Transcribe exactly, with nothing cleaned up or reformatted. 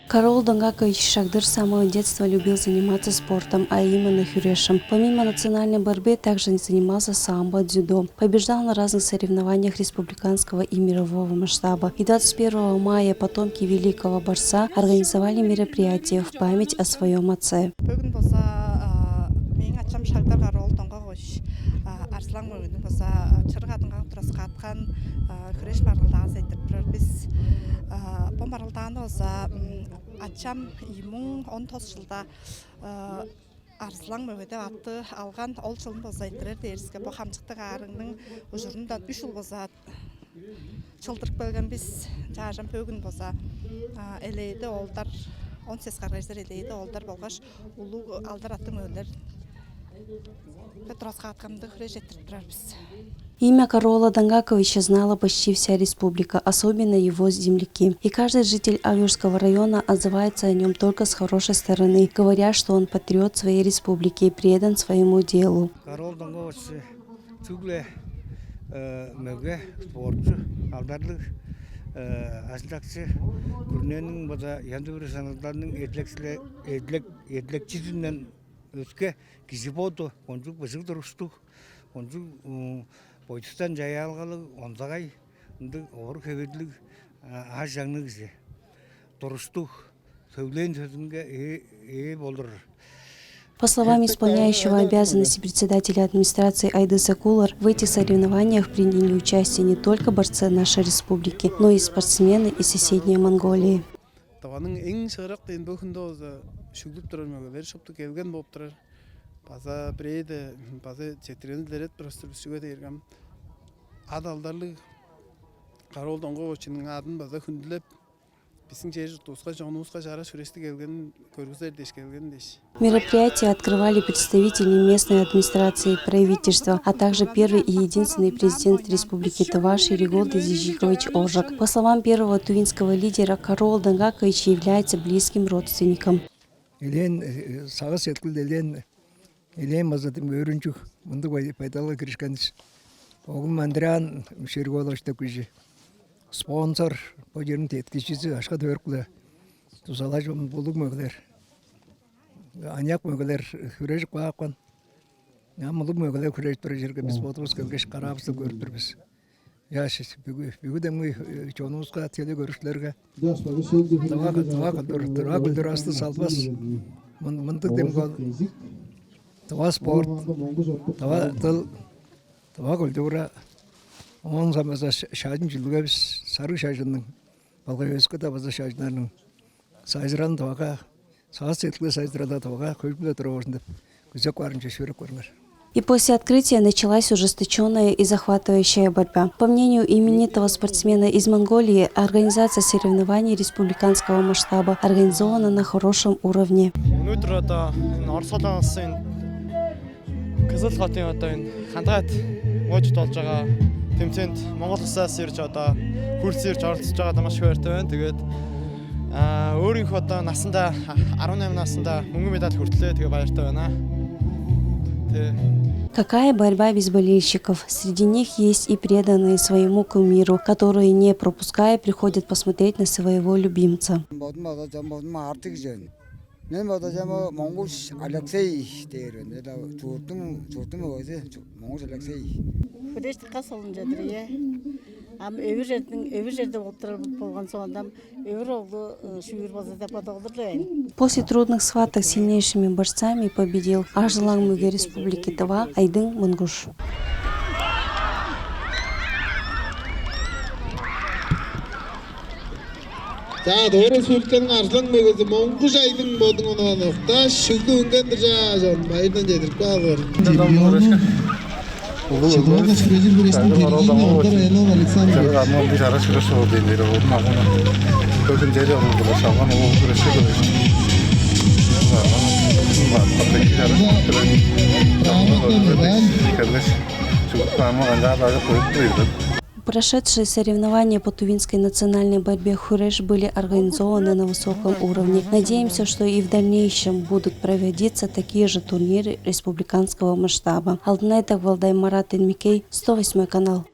Караул Дангакович Шагдыр с самого детства любил заниматься спортом, а именно хюрешем. Помимо национальной борьбы, также занимался самбо, дзюдо. Побеждал на разных соревнованиях республиканского и мирового масштаба. И двадцать первого мая потомки великого борца организовали мероприятие в память о своем отце. Бүгүн болза, а, мээң ачам Шагдыр Караул Доңгак Арзылаң мөгениң база чырык адынга тураскааткан хүреш маргылдаазы айтырып турар бис. Бо маргылдааны база ачам ийи муң он тос чылда Арзылаң мөге деп атты алган. Ол чылын база айтырар дээриске, бо хамчыктыг аарыгның ужурундан үш чыл база чылдырып келген бис. Чаажам бөгүн база элээди оолдар, он сес каргайжар элээди оолдар болгаш улуг алдар аттың өлер Петровская аткамды хүреш эрттирип турар бис. Имя Караола Дангаковича знала почти вся республика, особенно его земляки. И каждый житель Авъюрского района отзывается о нём только с хорошей стороны, говоря, что он патриот своей республики и предан своему делу. Караол Дангакович чүгле мөге, спортчу, алдарлыг ажылдакчы, күрүнениң база янзы-бүрү саналдарның эдилекчиле эдилек эдилекчизинден өске кижи боду, кончуг быжыг туруштуг, кончуг бойдустан чаяалгалыг, онзагай, ындыг овур хевирлиг, аш-чаңныг кижи. Туруштуг, сөглээн сөзүнге ээ болур. По словам исполняющего обязанности председателя администрации Айдыса Кулар, в этих соревнованиях приняли участие не только борцы нашей республики, но и спортсмены из соседней Монголии. Тываның эң шыырак дээн бо хүнде болза шүглүп турар мөгелер шупту келген болуп турар. База бирээде база четтиргенди илередип турар-дыр бис, чүге дээрге ам ат алдарлыг Караол Доңгоковичиниң адын база хүндүлеп, бистиң чер-чуртувуска, чонувуска чараш хүрежип келгенин көргүзер дээш келген дээш. Мероприятие открывали представители местной администрации и правительства, а также первый и единственный президент Республики Тыва Ширигул Дизижикович Ожак. По словам первого тувинского лидера, Караол Дангакович является близким родственником. Элээн сагыш-сеткил, элээн элээн база дем өөрүнчүг мындыг байдалга киришкен-дир. Оглум Андриан Ширигулович деп кижи, спонсор, бо черниң деткикчизи, акша-төгерик-биле дузалажып, улуг мөгелер, аныяк мөгелер хүрежип каапкан. Ам улуг мөгелер хүрежип турар черге бис бодувус келгеш, караавысты көрүп тур бис. Яшиш бүгү бүгү демги чонувуска, теле көрүкчүлерге дыва дыва культура дыва культурасты салбас мындык демги ол дыва спорт, дыва тыл, дыва культура. Оон самаза шажын чүлүге бис сарыг шажынның болгай өскү да база шажыннарның сайзыралын дывага, саас сеткилге сайзыралда дывага хөйгүле туруп орзун деп күзеп каарынче шүүреп көрүңер. И после открытия началась ужесточенная и захватывающая борьба. По мнению именитого спортсмена из Монголии, организация соревнований республиканского масштаба организована на хорошем уровне. Өнөөдөр одоо энэ Орос улсын Кызыл хотын одоо энэ хандгайт мөчт болж байгаа тэмцээнд Монгол улсаас ирж одоо хүрс ирж оролцож байгаа маш их баяртай байна. Тэгээд өөрийнхөө одоо насанда арван найман насанда мөнгөн медаль хүртлээ. Тэгээд баяртай байна. Тэ. Какая борьба без болельщиков? Среди них есть и преданные своему кумиру, которые, не пропуская, приходят посмотреть на своего любимца. Бодум база чон бодум артык жөн. Мен бодожам, Монгуш Алексей дээр мен. Чуртум чуртум өзү Монгуш Алексей. Хүрээш дыкка солун чедир, ие. Ам өвүр жердиң өвүр жерде болуп турар болган соонда ам өвүр оглу шүүр болза деп бодоглур эле мен. После трудных схваток сильнейшими борцами победил Арзылаң мөге Республики Тыва Айдың Монгуш. За, Тыва Республиканың Арзылаң мөгези Монгуш Айдың бодуң онаан окташ шүглү үнген-дир чаа чон. Байырдан чедирип каалыңар. Улуу улуу. Чыдыгында сүрежир хүрээштиң тергиини Ондар Айлан Александрович. Армон бир араш хүреш болду дейм, бери болдум, агын. Көзүм дери алып турар, шалган улуу хүреш көрүш. Капкеки жарыш. Келгеш, чугуп каама канчаар ажып коюп тур. Прошедшие соревнования по тувинской национальной борьбе «Хуреш» были организованы на высоком уровне. Надеемся, что и в дальнейшем будут проводиться такие же турниры республиканского масштаба. Алтынай Дагвалдай, Марат Энмикей, сто восьмой канал.